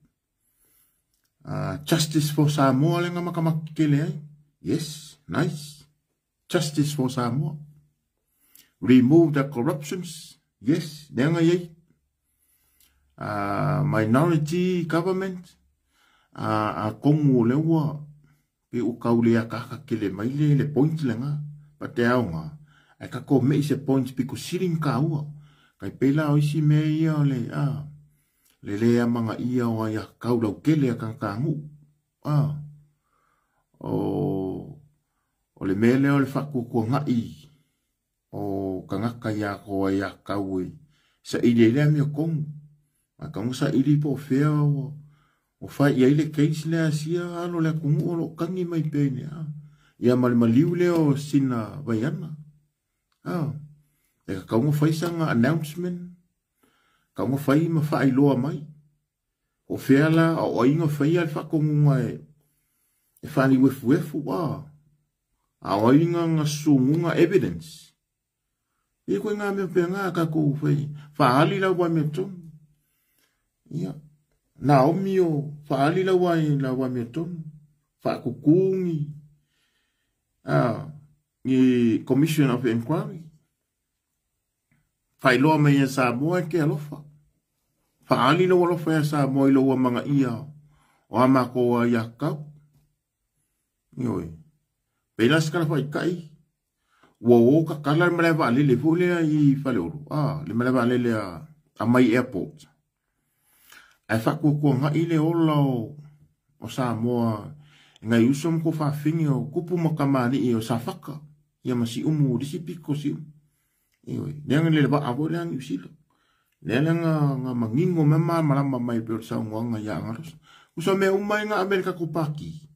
S1: Justice for Samoa le nga makamakele ai. Yes, nice. Justice for Samoa. Remove the corruptions. Yes, le nga iai. Minority government. A kongu o le ua pe u kaule a kaka kele mai le point le nga. Pa te ao nga. Ai ka ko mei se point piku siring ka ua. Kai pela o isi me ia o le, le lea manga ia o ai a kaulau kele a kankangu. O le mele o le whakukua ngai o kangaka ia ko ai a kaue. Sa ili lea mea kongu. A kaunga sa ili po whea o whai ia ile case lea sia alo lea kungu o lo kangi mai pene. Ia male maliu lea o sina vaiana. E ka kaunga whaisanga announcement. Kaunga whai ma whailoa mai. O whea la, o ainga whai al whakongunga e whani wefu wefu. A o ainga nga sungunga evidence. E koe ngā mea pēr ngā ka kou whai. Whaali lau wa mea tonu. Ia. Naomi o whaali lau wa lau wa mea tonu. Whakukungi. Ni Commission of Inquiry. Whailoa mai e Samoa e ke alofa. Whaali lau alofa e Samoa i lau manga ia o a mako ia kau. Ioi. Pēlā sikala whai kai. Ua o ka kala le malae waalele fo lea i Faleolo. Le malae waalele a mai airport. Ai whakuakua ngai le ola o Samoa. Ngai uso mko whawhingi o kupu makamani i o Safaka. Ia masi umu risi piko si umu. Ioi. Lea le waa fo lea ngi usila. Lea nga mangingo mema malama mai pe o saungoanga ia angarosa. Uso mea umai nga Amerika ko paki.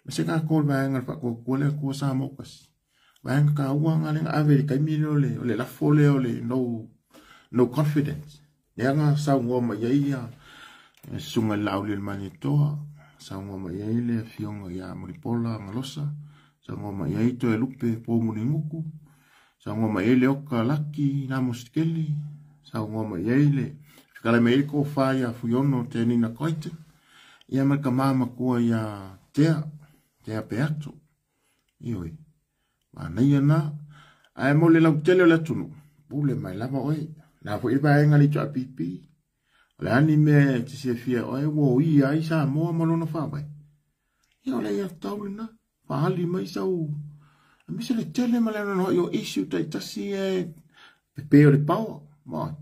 S1: Se ka ko vaenga le whakuakua lea kua Samoa kasi. Vaenga ka ua nga lenga ave le kaimi o le lafo lea o le no confidence. Lea nga saungoa mai ai ia sunga lau le manitoa. Saungoa mai ai le fionga ia Moripola ngalosa. Saungoa mai ai toe lupe po muninguku. Saungoa mai ai le oka laki na mosikeli. Saungoa mai ai le fikala mai ai ko wha ia fuiono te nina koite. Ia mai ka mama kua ia tea peato. Ioi. Ma nei ana. Ai mo le lau tele o le atunu. Pule mai lava oe. Nā fo i vaenga le tua pipi. O le a ni mea e te silafia o ai ua oia ai Samoa ma lona faavae, ia o le aiatatau lena, faaali mai sau, aemaise le tele ma le anoanoai o issue taitasi ia e pepe o le paoa. O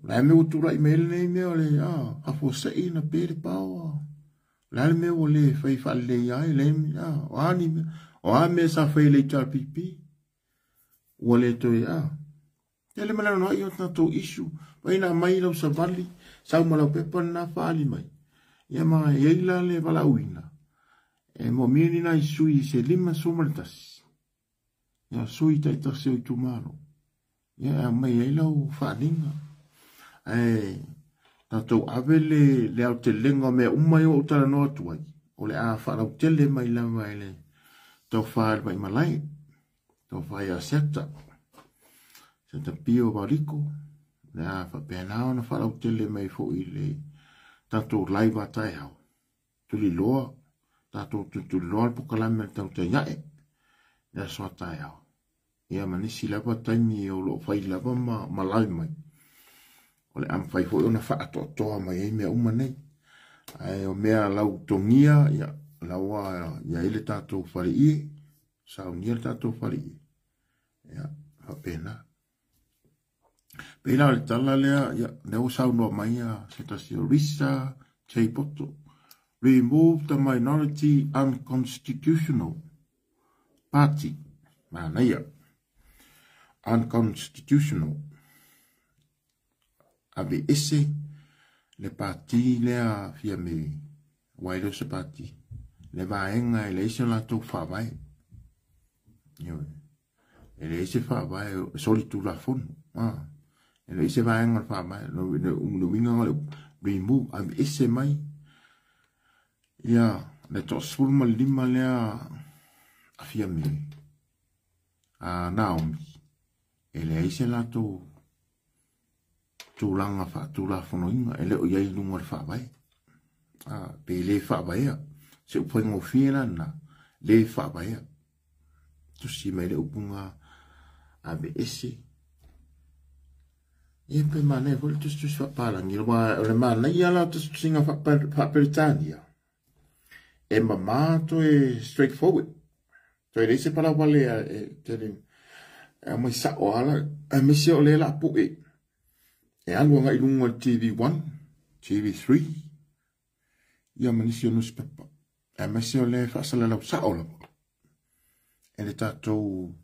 S1: le a le mea ua tulai mai ai lenei mea o le faafuasei ona pe le paoa. O le a le mea ua le fai faaleleia ai, o a ni mea, o a mea sa fai e le HRPP, ua le toe, tele ma le anoanoai o tatou issue, mai na aumai lau savali, sau ma lau pepa lena faaali mai. Ia ma e i ai la le valaauina, e moomia ni nai sui se 51, ia sui taitasi o itumalo, ia e aumai ai lau faaaliga. Ae tatou ave le aotelega o mea uma ia ua ou talanoa atu ai, o le a faalautele mai lava e le tofa i le Vaimalae, tofa ia Seta, Seta Pio Valiko, o le a faapena ona faalautele mai foi le tatou live a taeao, tuliloa, tatou tuliloa le pokalame le tautai ae, le aso a taeao. Ia ma nisi lava taimi o lo o fai lava ma live mai. O le a mafai foi ona faatoatoa mai ai mea uma nei. Ae o mea lau togia, ia, laua ia i le tatou faleie, saunia le tatou faleie. Ia, faapena. Pei la o le tala lea, ia, lea ua saunoa mai ia se tasi o Risa J. Poto. Remove the minority unconstitutional party. Manaia. Unconstitutional. Ave ese le pati lea fia me aua e le o se pati. Le vaega e leai se latou faavae. Ioe. E leai se faavae, soli tulafono. E leai se vaega o le faavae. Le uiga o le remove, ave ese mai ia le 15 lea a fia me a Naomi. E leai se latou tulaga faatulafonoina e le o i ai i luga o le faavae. Pe le faavaea. Se upu faigofie la lena, le faavaea. Tusi mai le upuga ave ese. Ia pe manaia foi le tusitusi faapalagi, aua o le manaia la o tusitusiga faa-Peretania, e mama toe straight forward. Toe leai se palavale e tele, e aumai sao ala, aemaise o lea la pue. E alu agai i luga o le TV1, TV3, ia ma nisi o newspaper. Aemaise o lea e faasalalau sao lava e le tatou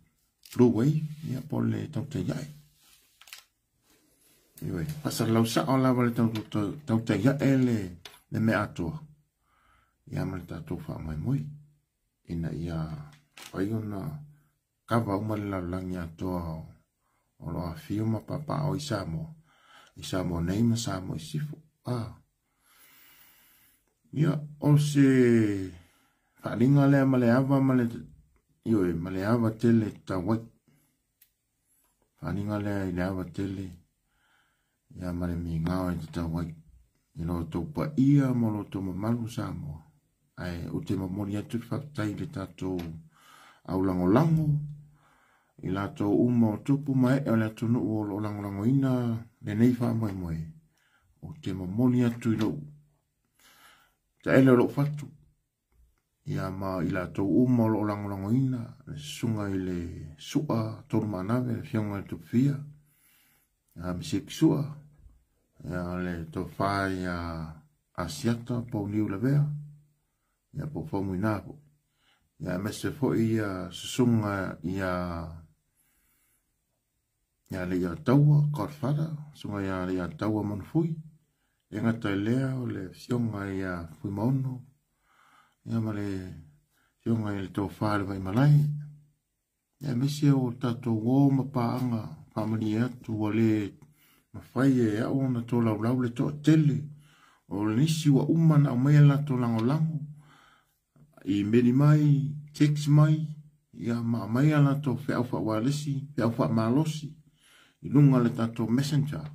S1: Blue Wave, ia po o le tautai ae. Ioe, faasalalau sao lava le tautai ae le mea atoa, ia ma le tatou faamoemoe, ina ia fai ona kava uma le lalolagi atoa o lo afio ma papaaao i Samoa, i Samoa nei ma Samoa i sifo. Ia, o se faaaliga lea ma le ava ma le, ioe, ma le ava tele tatau ai. Faaaliga lea i le ava tele, ia ma le migao e tatau ai. I lo outou paia ma lo outou mamalu Samoa. Ae ou te momoli atu le faafetai i le tatou au lagolago, i latou uma o tupu ma ee o le atunuu o lo o lagolagoina lenei faamoemoe. Ou te momoli atu i lou taele o lou fatu, ia ma i latou uma o lo o lagolagoina le susuga i le Sua Tolu Maanave, le afioga i le Tupufia, ia Meseki Sua, ia le tofa ia Asiata Pauniu Lavea, ia po Faumuina foi. Ia aemaise foi ia susuga ia Leia Taua, Godfather, susuga ia Leia Taua Manufui, e gata i lea o le afioga ia Fuimaono, ia ma le afioga i le tofa le Vaimalae, ia aemaise o tatou o ma paaga faamalie atu ua le mafai e au ona tolaulau le toatele o nisi ua uma na aumai a latou lagolago, email mai, text mai, ia ma aumai a latou feau faaualesi, feau faamalosi i luga o le tatou messenger.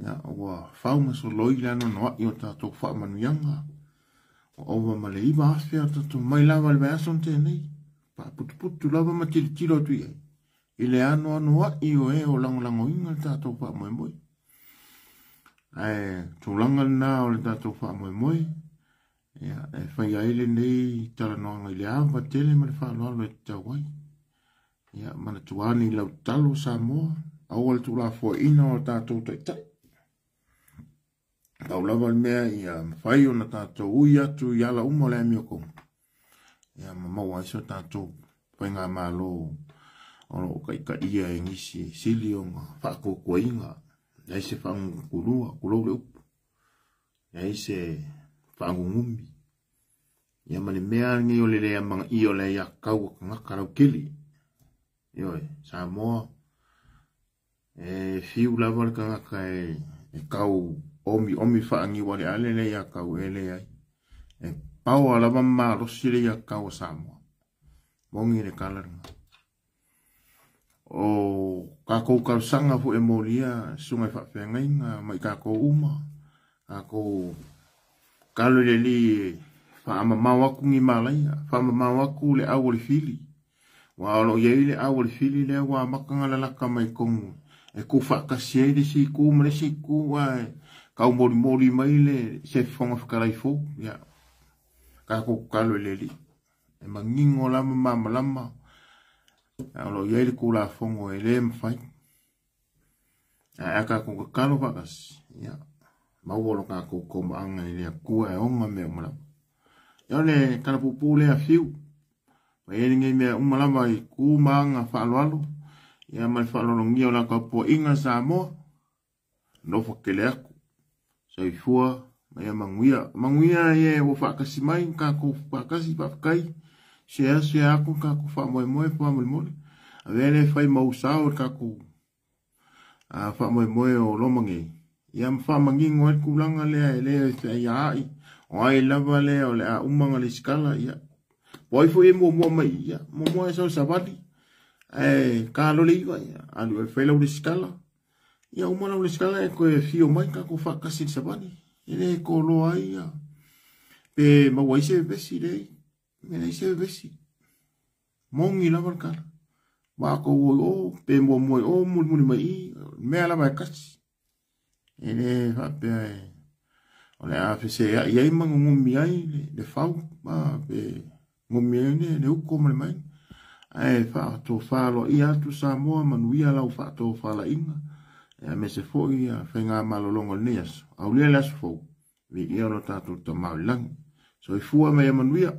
S1: Ia, ua fau ma soloi le anoanoai o tatou faamanuiaga. Ua ova ma le 9,000 a tatou mai lava le vaiaso na tea nei. Faaputuputu lava ma tilotilo atu i ai i le anoanoai o e o lagolagoina le tatou faamoemoe. Ae tulaga lena o le tatou faamoemoe, ia, e fai ai lenei talanoaga i le ava tele ma le faaaloalo e tatau ai. Ia, manatua ane i lau tatalo Samoa, aua le tuulafoaiina o tatou taitai. Pau lava le mea ia mafai ona tatou ui atu i ala uma o le amiotonu, ia ma maua ai so tatou faigamalo o lo o taitaia e nisi e sili ona faatuatuaina, leai se faagugukulua, tulou le upu, leai se faanunumi, ia ma le mea lenei o le le amanaia o le aiatatau a tagata lautele. Ioe, Samoa, e fiu lava le tagata e tau omiomi faaniualeale le aiatatau e leai. E paoa lava ma malosi le aiatatau a Samoa. Moni le tala lena. O tatou talosaga foi e molia susuga i faafeagaiga ma i tatou uma, tatou tatalo i le Alii e faamamao atu ni malaia, faamamao atu le au o le fili. Aua o lo o i ai le au o le fili lea ua amata ona lalata mai totonu e tuufaatasi ai le isi itu ma le isi itu, ae tau molimoli mai le se Fofoga Fetalai fou. Ia, tatou tatalo i le Alii. E manino lava ma malamalama o lo o i ai le Tulafono e le mafai. Ae a tatou tatalo faatasi, ia, maua lo tatou tomaaga i le Atua e ona mea uma lava. Ia, o le tala puupuu lea fiu. Ma i ai lenei mea uma lava i tu ma aga faaaloalo, ia ma le faaaloalogia o la tapuaiga Samoa, alofa tele atu. Soifua ma ia manuia. Manuia ia ua faatasi mai, tatou faatasi faafetai. Share, share atu tatou faamoemoe faamolemole. Avea le fai mau sao i le tatou faamoemoe o Roma nei. Ia ma faamanino ai le tulaga lea e le feaiaai. O ai lava lea o le a uma ona lesitala, ia. Po ai foi e muamua mai, ia, muamua e sau savali. Ae kalole iva, ia, alu e fai lau lesitala. Ia uma lau lesitala e toe afio mai tatou faatasi i le savali. E le toloa ai, ia. Pe maua ai se vevesi, leai. E leai se vevesi. Moni lava le tala. Matou o i o, pe muamua i o, mulimuli mai i, mea lava e tasi. E le faapea e o le a feseai ai ma gugumi ai le fau, pe gumi ai le uko ma le maiga. Ae faatofaloaia atu Samoa, manuia lau faatofalaiga, aemaise foi ia faigamalologa o lenei aso. Aulia le aso fou, viia lo tatou Tama o i lagi. Soifua ma ia manuia.